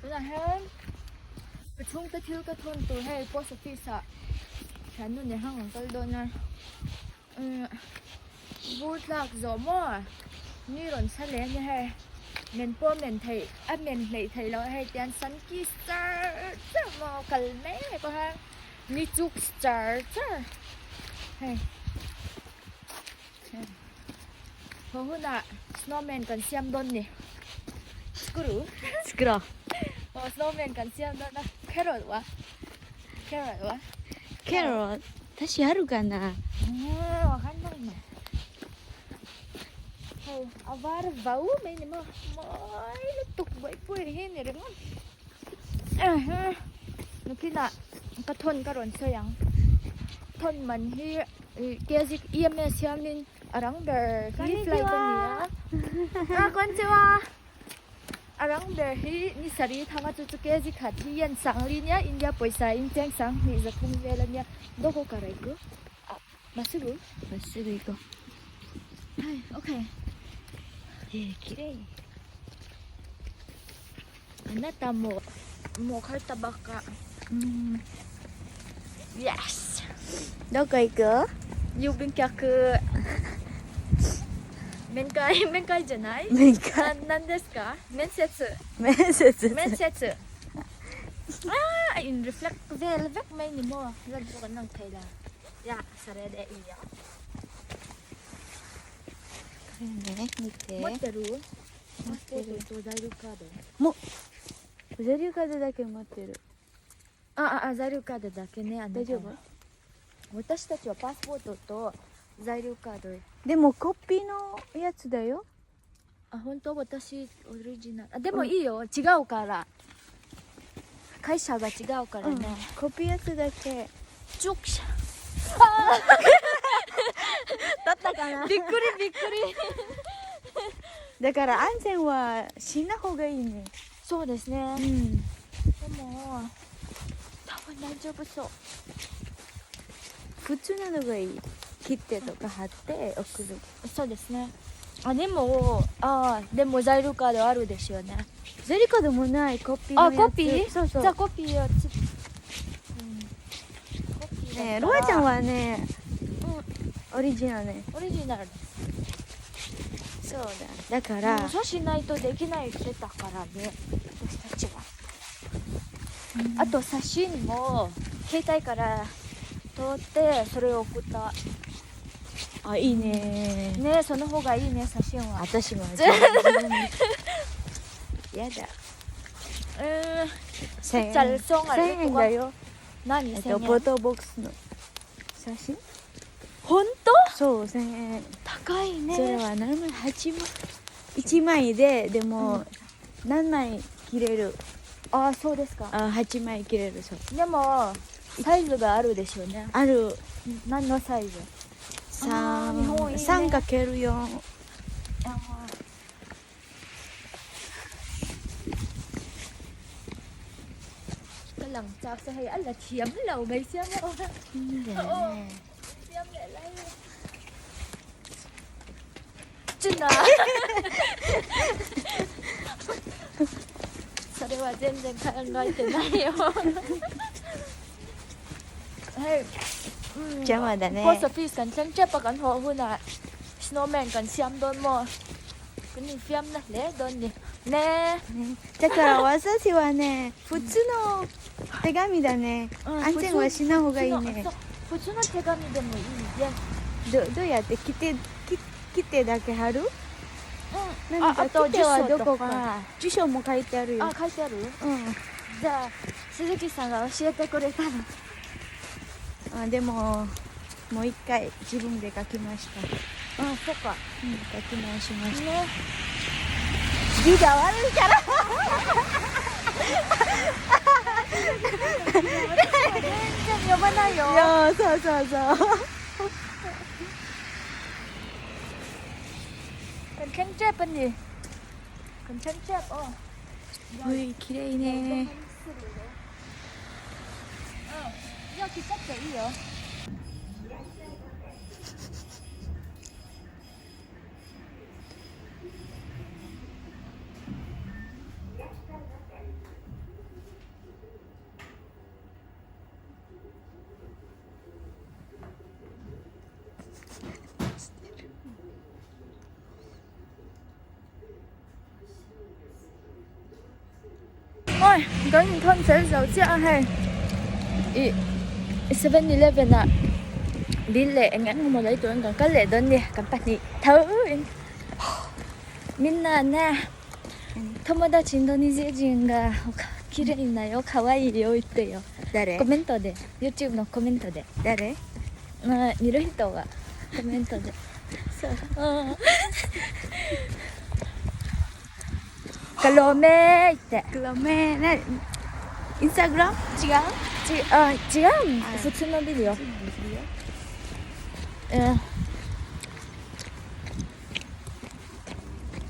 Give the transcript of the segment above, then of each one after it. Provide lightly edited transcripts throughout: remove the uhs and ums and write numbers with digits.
Tunah hian ka chhungte thil ka thawn tur hei post office ah thiannu nen khan kan kal dawn a umm vur tlak zawh maw ni rawn sa leh ania hei men pawh men theih a men hleih theih loh a hei tian sun kiss char char maw kal mai mai pawh hian ni chuk char char hei. Haw hunah snowman kan siam dawn ni. Skuru. Skuru. Aw snowman kan siam dawn a. Carrot wa. Carrot wa. Carrot. 私あるかなわかんないの。Hei, a var vau mai ni maw. Mawi lutuk buaipui hi ni ringawt. Nakinah ka thawn ka rawn sawi ang. Thawn man hi KZ EMS hianin a rang ber hi flight a ni a. Ah konnichiwa! A rang ber hi ni sarih thanga chu chu KZ khat hi yen sangli nia India pawisa in cheng sanghnih zathum vel a nia. Doko ka raih ku? Ah masugu? Masugu iko. Hai okay. Eh kirei. Anata mo mo kartabaka. Yes. どこ行く郵便局。面会面会じゃない？面会ななんですか？面接。面接面接。Ah, in reflect vel vek mai ni maw? Lan pawh kan lang thei la. Ya, sare de i ya. これね見て持ってる？パスポートと在留カード。も在留カードだけ持ってるあああ在留カードだけね。あなたは大丈夫？私たちはパスポートと在留カード。でもコピーのやつだよあ本当私オリジナル。あでもいいよ違うから。会社が違うからね。コピーやつだけチョキシャ。だったかなびっくりびっくり。だから安全はしない方がいいねそうですね。んでも多分大丈夫そう。普通なのがいい切手とか貼って送るそうですね。あでもあでも在留カードあるですよね。在留カードもないコピーのやつあコピー？そうそうじゃあコピーをつ、うん、コピーだねったらロアちゃんはねうオリジナルねんオリジナル。そうだだからそうしないとできないってたからね私たちは。あと写真も携帯から撮ってそれを送った。あいいねねその方がいいね写真は。私も自分でやだうん。 1000円じゃあそうあれ1000円だよ何えっ ?1000 円とボトボックスの写真本当？そう1000円高いね。それは何枚8枚1枚ででも何枚切れるあそうですか。あ8枚切れるそうでもサイズがあるでしょうね。ある何のサイズ？あー日本いいね3かける4あー。ka lang chak sa hei ala thiam lo mai sia mo thiam leh lai chuna それは全然考えてないよはい邪魔だね Post office kan thleng tep a kan haw hunah snowman kan siam dawn maw kan infiam na hle dawn ni ne だから私はね普通の手紙だね安全はしない方がいいね普通の手紙でもいいねどどうやって切手切手だけ貼るうん何かああと切手はどこ住所とかか住所も書いてあるよあ書いてあるうんじゃあ鈴木さんが教えてくれたのあでももう一回自分で書きました、あそっかうん、書き直しましたね字が悪いから全然読まないよいやそうそうそう kan thleng tep a ni kan thleng tep aw おい綺麗ねうんじゃあ切っちゃっていいよ Awi kan inthawn fel zo chiah a hei ih seven eleven ah bill leh eng eng emaw lei turin kan kal leh dawn a ni kan pahnih tho in minna na tomodachi Indonesian ga kirei na yo kawaii yo itte yo comment de youtube no comment de 誰見る人がコメントでそう ka lawm e te ka lawm e na Instagram 違うちあ違う普通のビデオ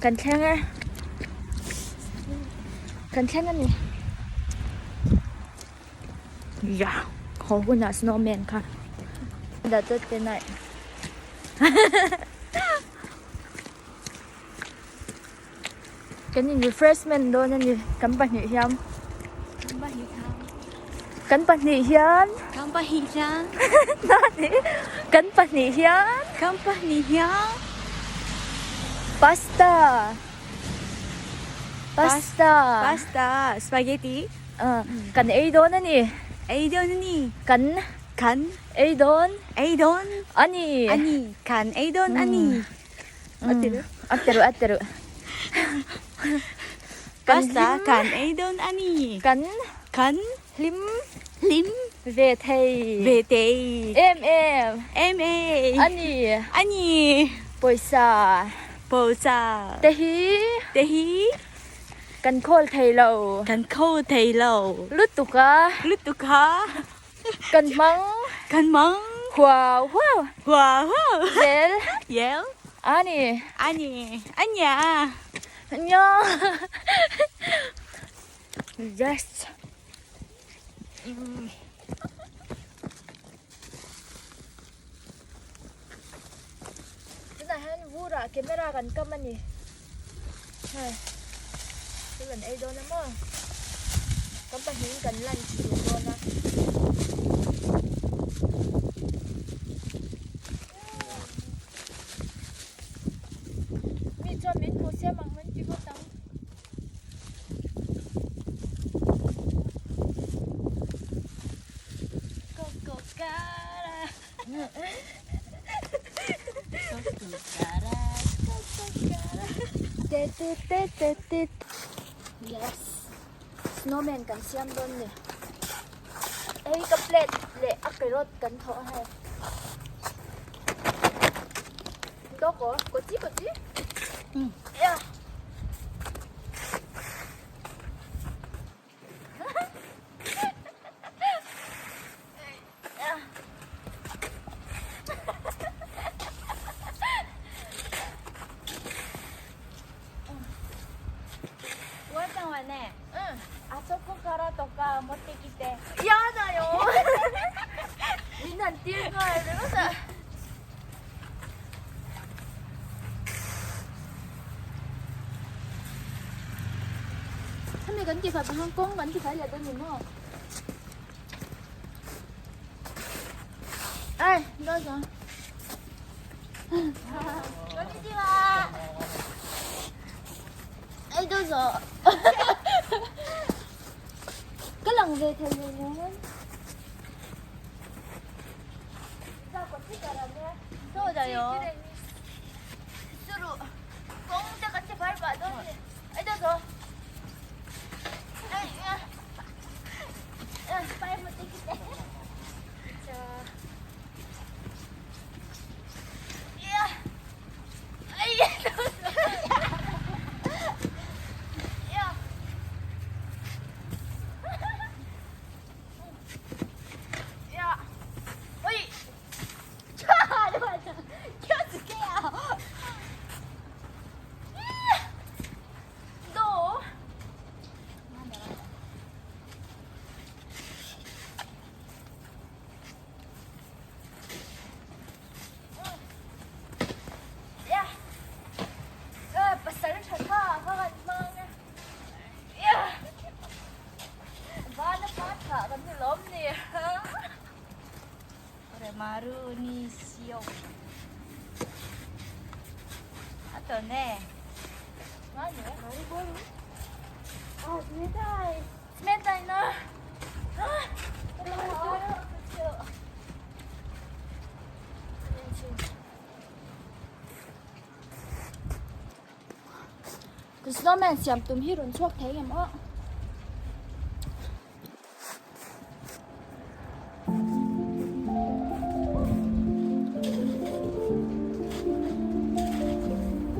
kan thleng e kan thleng a ni ya haw hunah snowman kha dah te nai Kan in refreshment dawn a ni kan pahnih hian kan pahnih hian kan pahnih hian kan pahnih hian kan pahnih hian pasta pasta pasta spaghetti kan ei dawn a ni ei dawn a ni kan kan ei dawn ei dawn a ni a ni kan ei dawn a ni 合ってる合ってる合ってるパスタ kan ei dawn a ni kan kan hlim hlim ve thei ve thei em em em em a ni a ni pawisa pawisa te hi te hi kan khawl thei lo kan khawl thei lo lutuk a lutuk a Kan hmang. Kan hmang. Huau huau. Huau huau. Zel. Zel. Ani. Ani. Ania. Ania. Yes. Tunah hian vurah camera kan kam a ni. Hei thil an ei dawn a maw kan pahnih kan lunch duh dawn a. Mi chuan min hmu siam ang min ti ngawt ang. Yes snowman kan siam dawn ni hei ka plate leh a carrot kan thawh a hei dawk aw kawchi kawchi Min han tir nghal ringawt a. Hemi kan tihfai pah hian kawng kan tifai leh dawn ni maw? Ai, dawn zawng. Konnichiwa. Ai, dawn zawng. Ka lang ve thei lo nen. ないな。Ka snowman siam tum hi rawn chhuak thei em aw.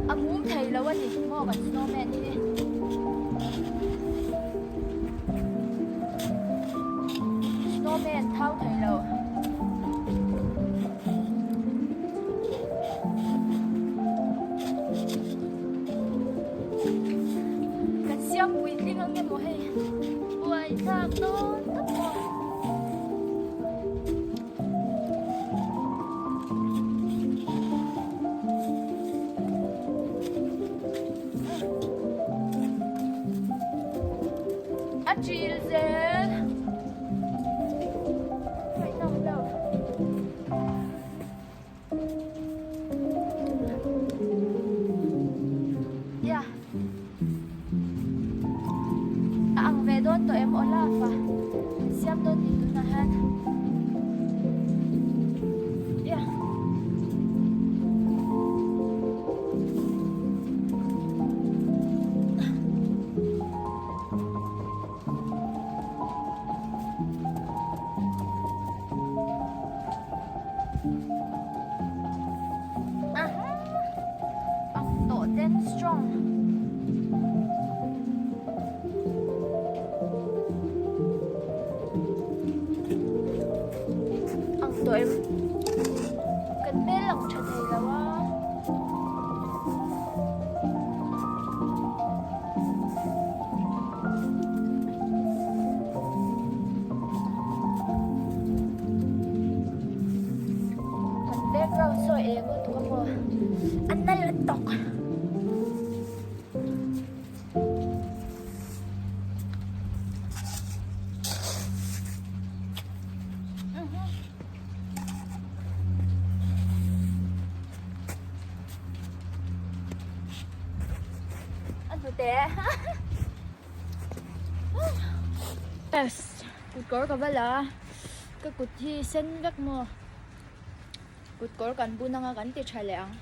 A mum thei lo a ni maw kan snowman hi. Snowman thau thei lo. Kan siam puitling ang emaw hei. Buai thlak dawn tak maw. A ṭil zel. Ngaihnawm lo. Yeah. A ang ve dawn tawh em Olaf a siam dawn ni tunah hian. Yeah. Ang tawh den strong. Ang tawh em. Kan hmel lang tha thei lo a. Kan background saw eng lutuk a maw a nal tawk. A hnute. Yes, kut kawr ka va la a, ka kut hi sen vek maw, kut kawr kan bun anga kan ti tha leh ang.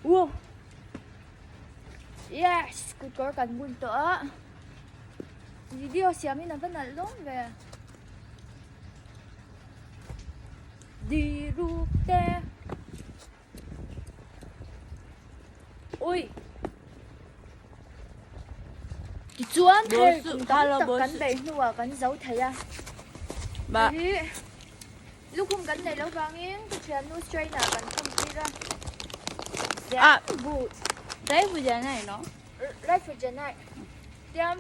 Wow! Yes, kut kawr kan bun tawh a, video siam in a va nalh dawn ve. Di ruk te Ui Tichuan hei kum tam tak kan beih hnuah kan zo thei a Hei hi lukhum kan neih loh vangin ka thiannu strainer kan khum tir a Rifle janai Tiam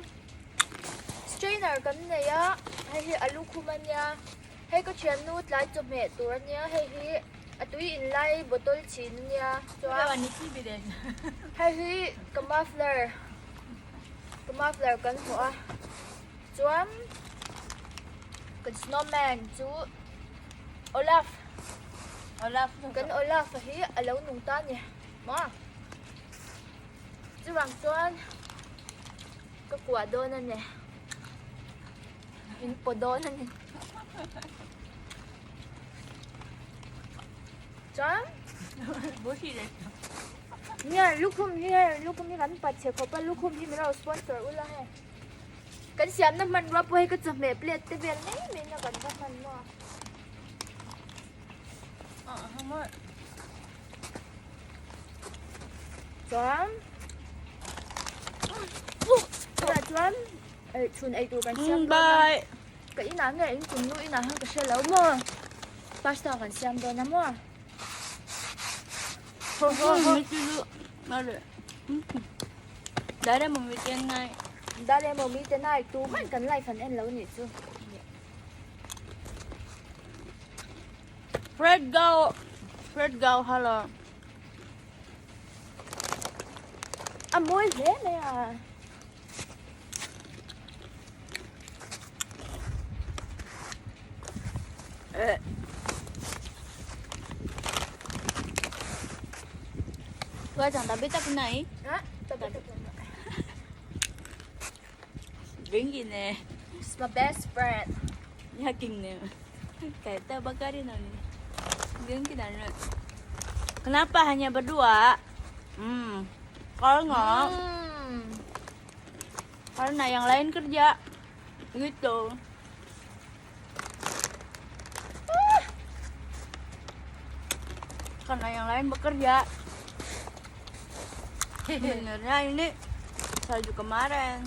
Strainer kan nei a hei hi a lukhum a nia hei ka thiannu tlai chawhmeh tur a nia hei hi a tui in lai bottle chhin a nia chuan hei hi ka muffler ka muffler kan hmuh a chuan kan snowman chu Olaf kan Olaf a hi a lo nung ta a ni maw. Chuvang chuan ka kuah dawn a ni. Min paw dawn a ni. Chuan Nia lukhum hi hei lukhum hi kan pat chhe khawp a lukhum hi min lo sponsor ula hei. Kan siamna hmanrua pawh hei ka chawhmeh plate te vel mai mai na kan va hman maw. Chuan tunah chuan chhun ei tur kan siam dawn a ka inah nge in kum nu inah hian ka hre lo maw pasta kan siam dawn a maw Dare mo mi te nai tu man kan life an en lo nih chu. Fred Gao Fred Gao hello. A mawi hle mai a. お母ちゃん食べたくないあ食べたくない元気ね。 It's my best friend. 夜勤ね。帰ったばかりなのに。元気だね。Kenapa hanya berdua? Kalau nggak, karena yang lain kerja. Gitu. Karena yang lain bekerja. Sebenarnya ini salju kemarin.